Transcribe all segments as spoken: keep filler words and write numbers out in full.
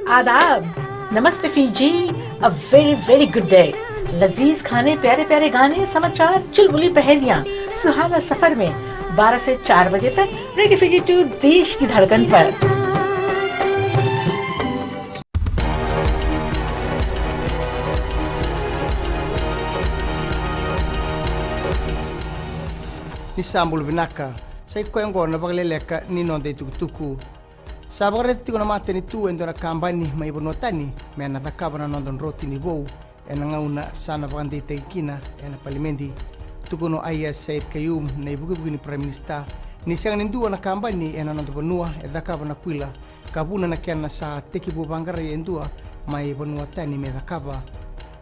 आदाब, नमस्ते Fiji, a very very good day। लजीज खाने, प्यारे प्यारे गाने, समाचार, चुलबुली पहेलियां, सुहाना सफर में बारह से चार बजे तक रेडियो फीजी टू, देश की धड़कन पर। Ni sa bula vinaka. Sa i koya oqo na vakaleleka ni noda itukutuku. Sa vakaraica tiko na matanitu e dua na kabani mai vanua tani me na cakava na noda drotini vou ena gauna sa na vakadeitaki kina ena palimedi. Tukuna o Aiyaz Sayed-Khaiyum, na ivukevuke ni Prime Minister, ni sega ni dua na kabani ena noda vanua e cakava na kuila ka vuna na kena sa tekivu vaqarai e dua mai vanua tani me cakava.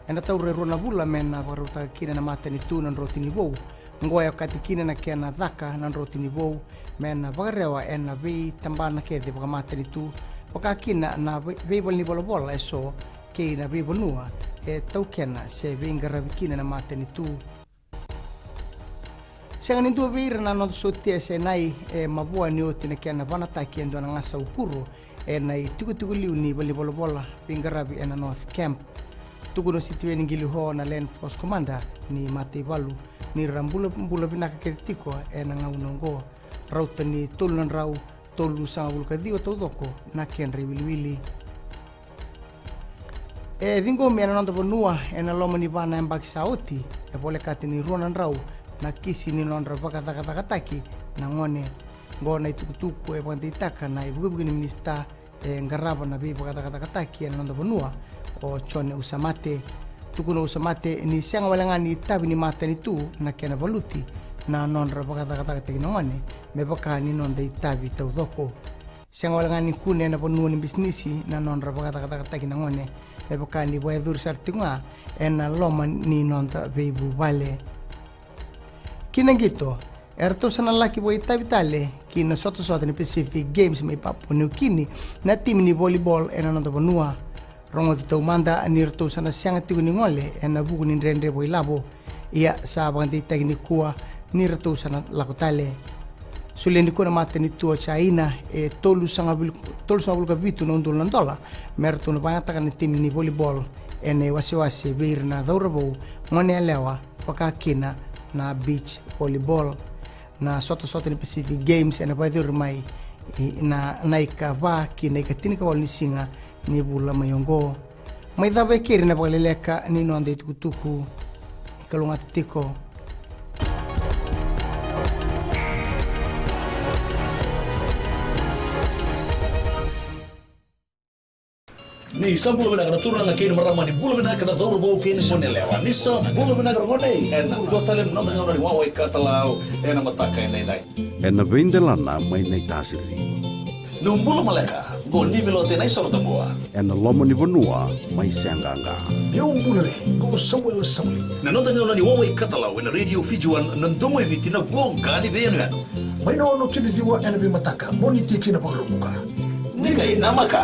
Ena taura e rua na vula me na vakarautaka kina na matanitu na drotini vou. Oqo e okati kina na kena caka na drotini vou me na vakarewa ena veitabana kece vakamatanitu, vaka kina na vei-, veivalenivolavola eso kei na veivanua e taukena se veiqaravi kina na matanitu. Sega ni dua vei ira na noda sotia e Sinai e mavoa ni oti na kena vanataki e dua na gasau kuro ena itikotiko liu ni valenivolavola veiqaravi ena North Camp. Tukuna o Sitiveni Qiliho, na Land Force Commander, ni mataivalu, ni ra bulabula vinaka kece tiko ena gauna oqo. Rauta ni tolu na drau tolusagavulu ka ciwa taucoko na kedra iwiliwili. E ciqomi ena noda vanua ena loma ni va na yabaki sa oti, e volekata ni rua na drau na kisi ni nodra vakacakacakataki na gone. Oqo na itukutuku e vakadeitaka na ivukevuke ni minisita e qarava na veivakacakacakataki ena noda vanua, o Jone Usamate. Tukuna o Usamate ni sega wale ga ni itavi ni matanitu na kena valuti na nodra vakacakacakataki na gone me vaka ni noda itavi taucoko. Sega wale ga ni kune ena vanua ni bisinisi na nodra vakacakacakataki na gone me vaka ni vakayacori sara tiko ga ena loma ni noda veivuvale. Ki na qito, eratou sa na laki vakaitavi tale ki na sotasota ni Pacific Games mai Papua New Guinea na timi ni volleyball ena noda vanua. Rogoci taumada ni ratou sa na sega tiko ni gole ena vuku ni dredre vakailavo. Ia sa vakadeitaki nikua ni ratou sa na lako tale. Solia nikua na matanitu o China e tolusagavulu, tolusagavulu ka vitu na udolu na dola me ratou na vakayagataka na timi ni volleyball ena iwasewase vei ira na cauravou, gone yalewa, vaka kina na beach volleyball. Na sotasota ni Pacific Games ena vakayacori mai i, na, na ikava ki na ikatini ka walu ni siga ni vula mai oqo. Mai cava e keri na vakaleleka ni noda itukutuku. Ni kalougata tiko. Ni sa bula vinaka na turaga kei na marama, ni bula vinaka na cauravou kei na gone yalewa. Ni sa bula vinaka na gone, ena dua tale na noda gauna ni wawa i katalau ena mataka edaidai. Ena veidelana mai Naitasiri. Niu bula maleka, qo Nimilote Naisorotabua. Ena loma ni vanua mai Seaqaqa. Niu bula re, qo Samuela Sauli. Na noda gauna ni wawa i katalau ena Radio Fiji One, na domo i Viti, na voqa ni veiyanuyanu. Mai na ono ki na ciwa ena veimataka, Moniti ki na Vakaraubuka. Ni qai namaka.